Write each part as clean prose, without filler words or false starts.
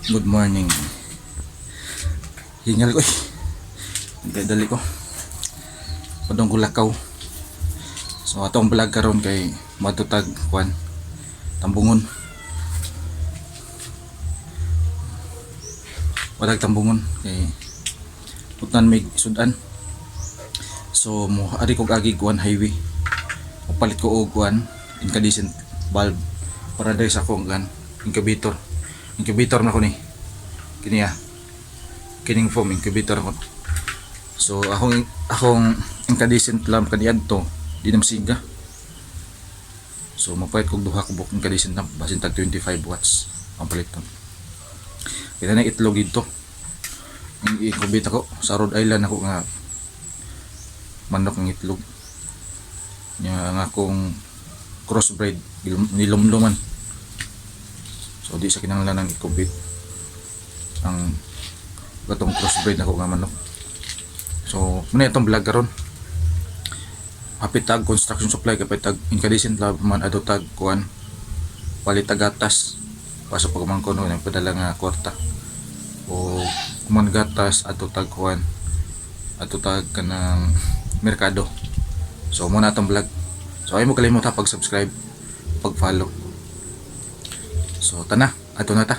Good morning. Hingal ko eh. Dali ko. Padong ko lakaw. So atong vlog karon kay matutag kuan tambungon. Wadag tambungon kay putnan may sudan. So mo ari kog agi kuan highway. Palit ko og kuan incandescent bulb para diri sa akong kuan incubator. Incubator na ko ni. Kini ah. Kining foam incubator ako. So akong akong incandescent lamp kaniadto di na masiga. So mapalit kog duha ka buok incandescent lamp, basin tag 25 watts ang paliton. Kita na itlog dito. Ang i-incubate ako sa Rhode Island ako nga manok ng itlog. Nya ang akong crossbreed nilumluman. So di sa kinahanglan ng incubate ang katong crossbreed ako nga manok. So muna itong vlog karon. Hapit tag construction supply, kapit tag incandescent lamp man, adto tag kuan, palit tag gatas pa sa pagmangkon no nagpadala nga kwarta o kuman gatas, adto tag kuan, adto tag kanang merkado. So muna atong vlog. So ay mo kalimot ha pag-subscribe, pag-follow. So tana, adto na ta.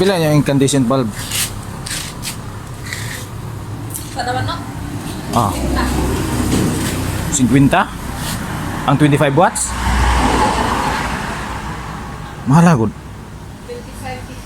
Pila niya yung incandescent bulb? Padawan no? Ah. 50? Ang 25 watts? Mahal gud. 25.50.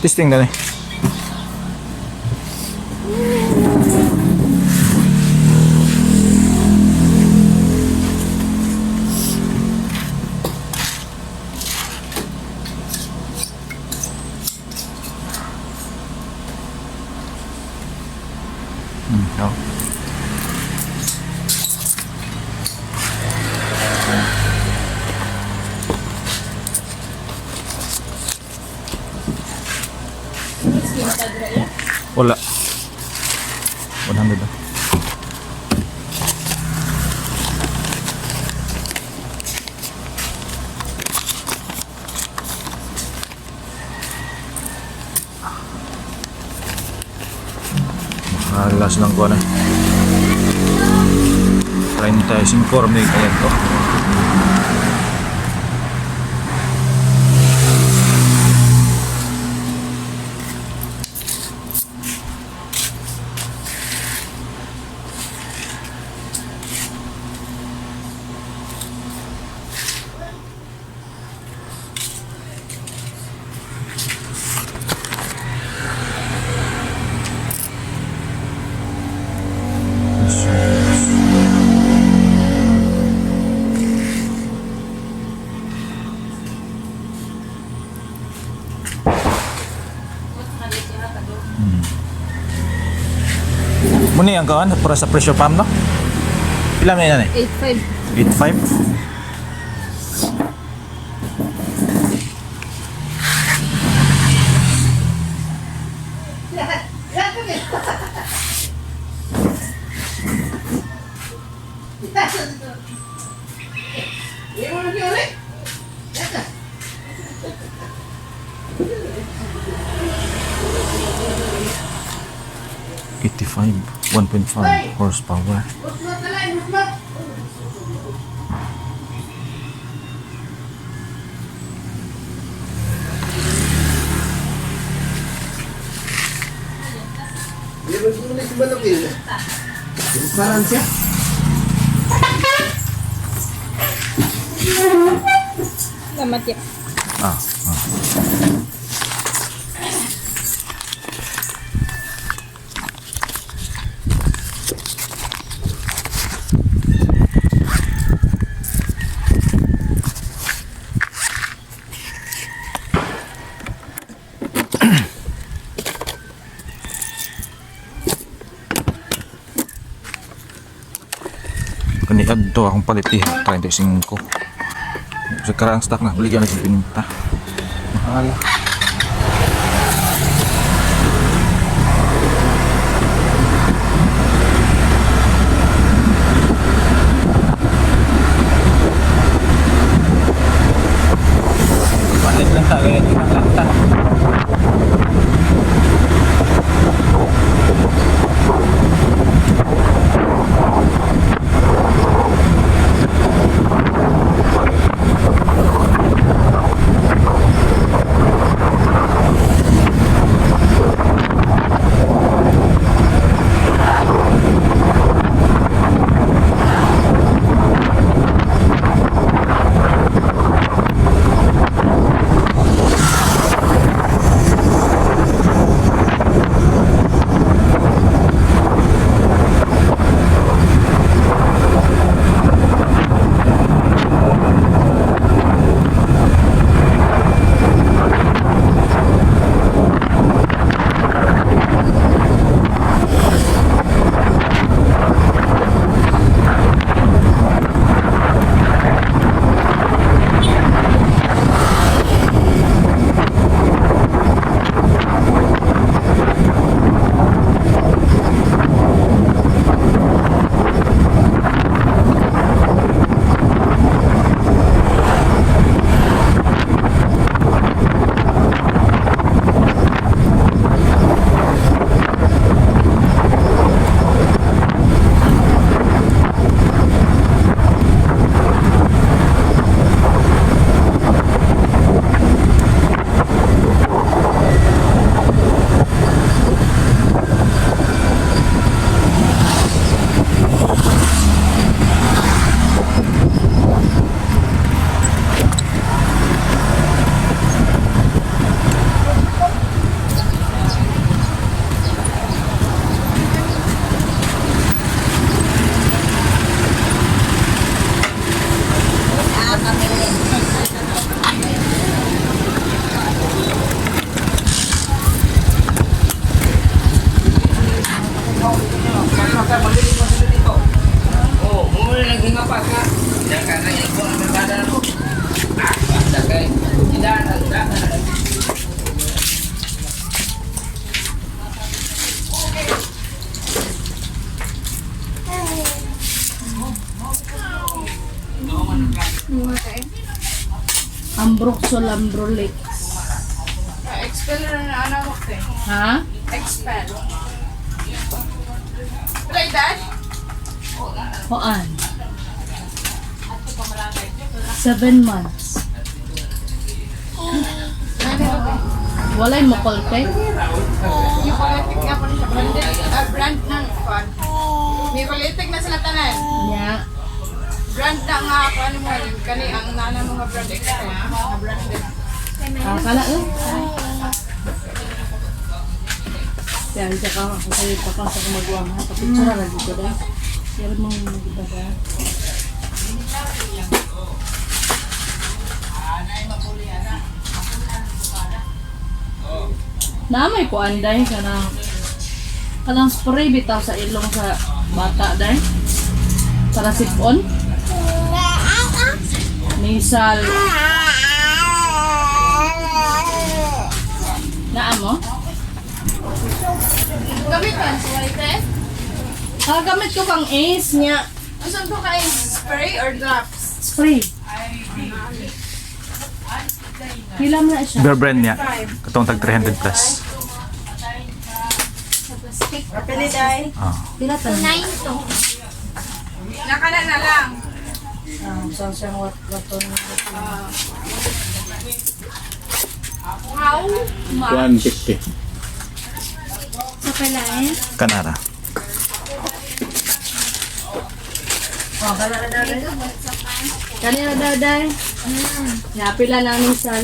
Testing na ni. No. Wala. 100 na. Mahalas lang ko na. 35 may kaya to. Muni ang kawan para sa pressure pump, no? Pila man yan eh? 8.5. 8.5. 85, 1.5 horsepower. Parang siya. Salamat ya. Ah. Kani adto akong palit eh, 35. Sa karaang stock na, balik na sa pininta. Mahal. Palit lang ta, ganyan lang ta. Ambroxol, Ambrolix. Expel na na anak ko eh. Ha? Expel. Wala edad? Kuan. 7 months. Walay mo koltek? Yung kulitik nga po na siya. Branded, brand ng kwan. May kulitik na sila tanan. Nya. Brand na nga ako. Ano mo yun? Kani ang nana mga brand expel. Mga branded. Ah, kala eh. Kaya hindi ka ako sa'yo pa ka sa kumagawa ha. Kapicture lagi ko dahil. Pero mong maganda ka. Na may kuan day kanang kanang spray bitaw sa ilong sa bata day para sipon nasal naa mo. Gamit man sa kulitik. Kagamit ko kang ace niya. Asan po kayo? Spray or drops? Spray. Pila mo na siya? Bear brand niya. Katong tag 300 plus. Pili day. Ah. Pila ta? Nakana na lang. Ah, so siyang wat waton. How? 150. Sa palain? Kanara. Oh, kana na daw. Kanina daw day. Ya, pila na ni sal.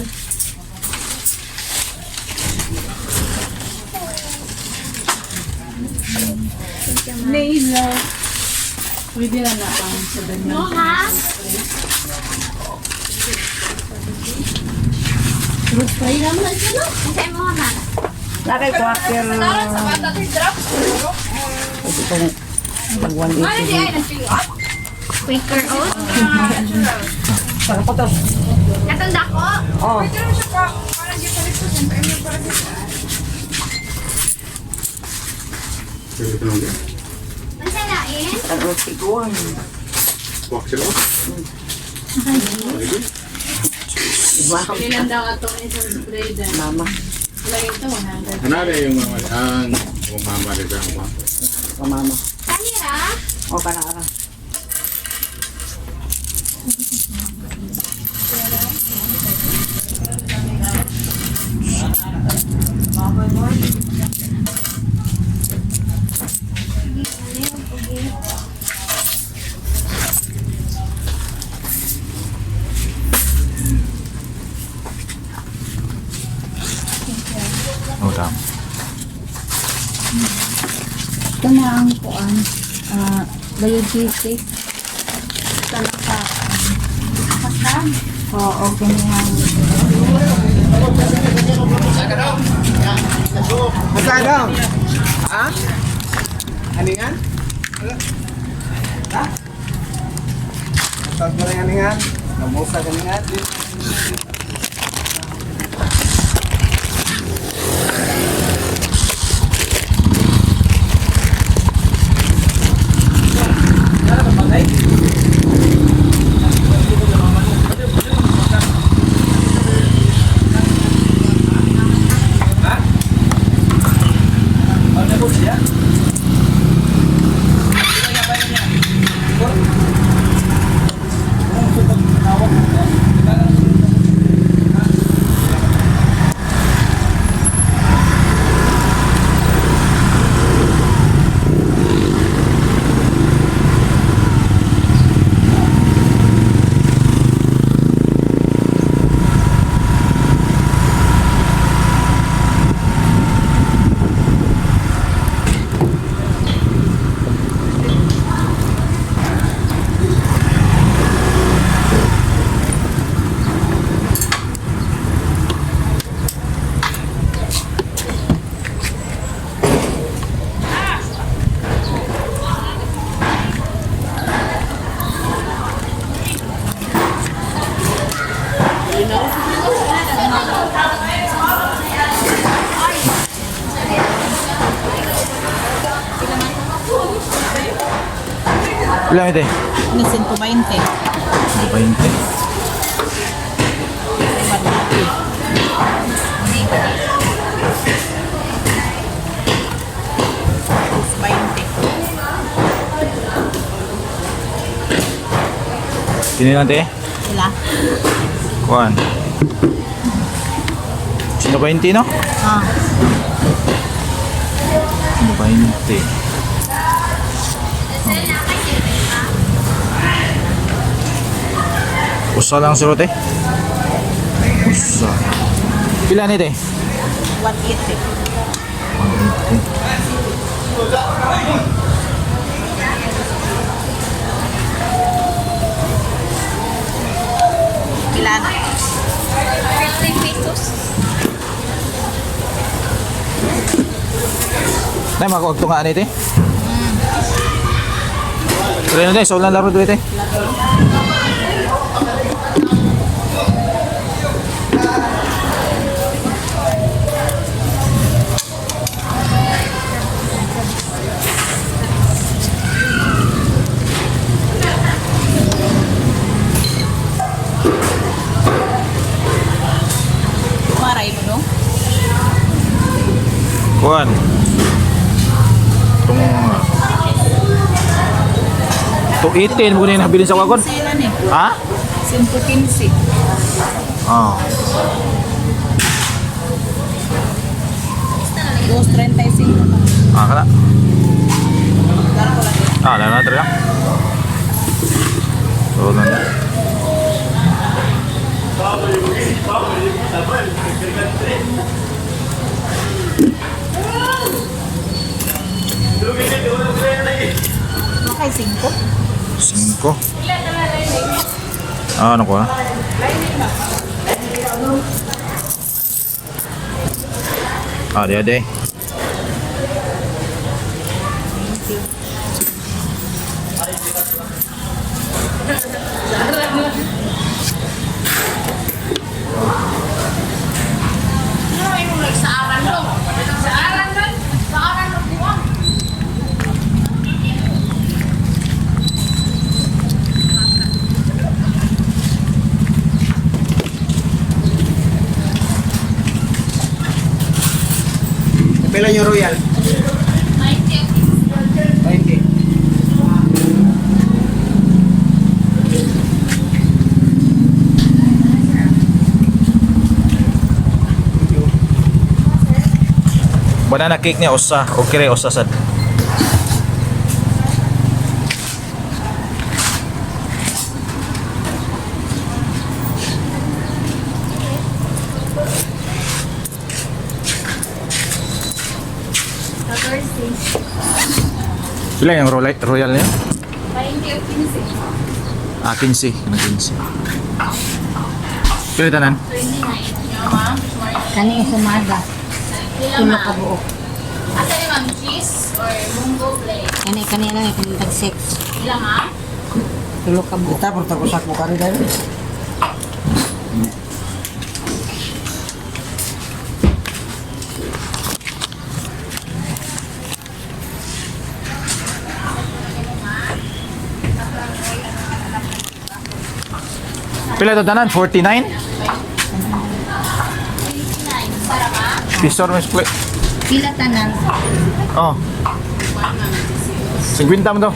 Nasal. Pwede na na pang 7 months. No, ha? Pero spray naman na siya, no? Kasi mo ha, Nakay quacker. Sa bata to drops. Itong mag Ano 180. di ay nagpili? Quaker Oat. Pagkapatos. Natanda ko. Oh. Pwede naman siya pa. Parang eucalyptus. Yung parang Ang salain. Tag-iguan. Pila daw atong isang spray din. Mama. Wala ito, 100. Hanapin yung mama, ang mama rin sa mama. O mama. Kanira. O kana ara. Oh, tama. Ito na ang kuan, ah, biogesic. Talaka. Oo, ganyan. Magkano? Ha? Aningan? Ha? Tawag mo rin aningan? Namusa kaningan? Ilan ito eh? Na 120. 20. Kini lang te. Sila. Kuan. 120 no? Ah. 120. Usa lang siro te. Usa. Pila ni te? 180. Pila na? 50 pesos. Nay makuag tunga ani te. Try na te, so lang laro dito te. Maray mo no? Kuan. Tung 218 mo na nabilin sa wagon. Sila ni. Ha? 115. Oh. 235. Ah, kana. Ah, laro na tara. So, lang. Okay, 5. 5. Ah, ano ko ah? Ah, di ade. Saaran nun. Saaran nun buwang. Pila yung royal? 20. Banana cake niya usa, okay re usa sad. Pila yung royal, royal niya? 20 o 15. Ah, 15. Kanang 15. Pila tanan? 29. Kani sumada. Pila Tulo ma'am? ka buok. Asa ni ma'am cheese or munggo plate? Kani kani lang kani tag 6. Pila ma'am? Tulo ka buok. Kita por tagusak mo kari dahil. Pila to tanan? 49? 29. Sara ma'am? Pisor mo split. Pila tanan? Oh. 50 mo to.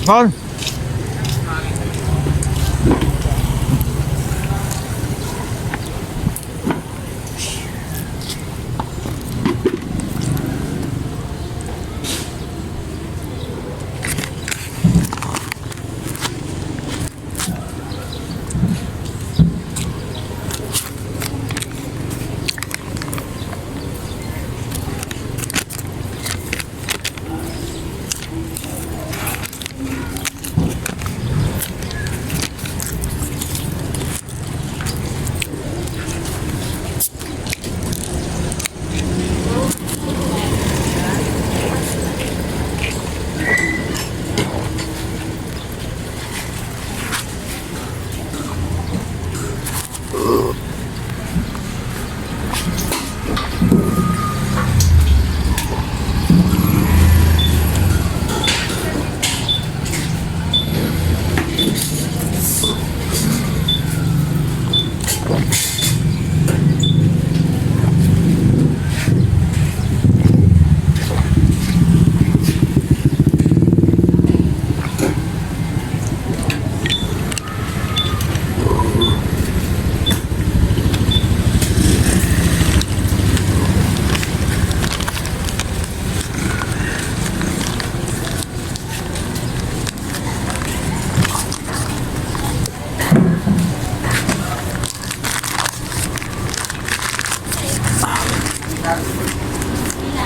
Kaon.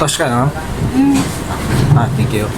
Tosh ka, no? Ah, thank you.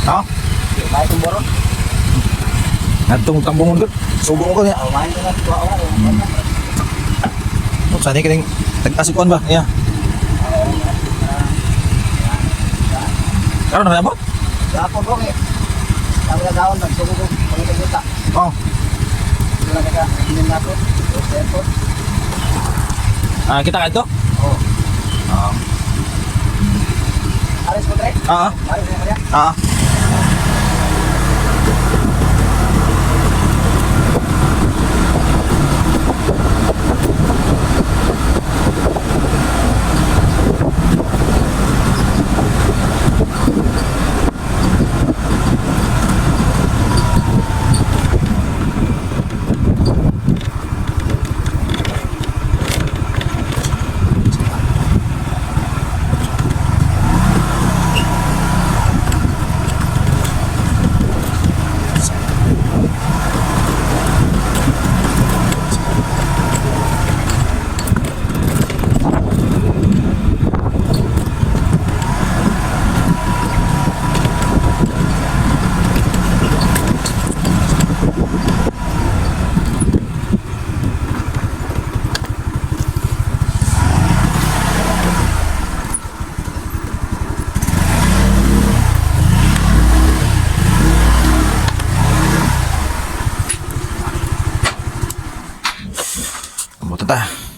Ha? May itong boro. Ngadtong tambungon gud. Sugo ko niya. Oh, may na tuwa ako. Oh, Sana kining tag-asikuan ba? Iya. Karon na abot? Gapon ko eh. Kami na daon nagsugo ko pangita. Oh. Wala ka inin nato. Airport. Ah, kita ka ito? Oh. Ah. Aris mo tre. Ah. Aris mo kaya. Ah. Abot na ta.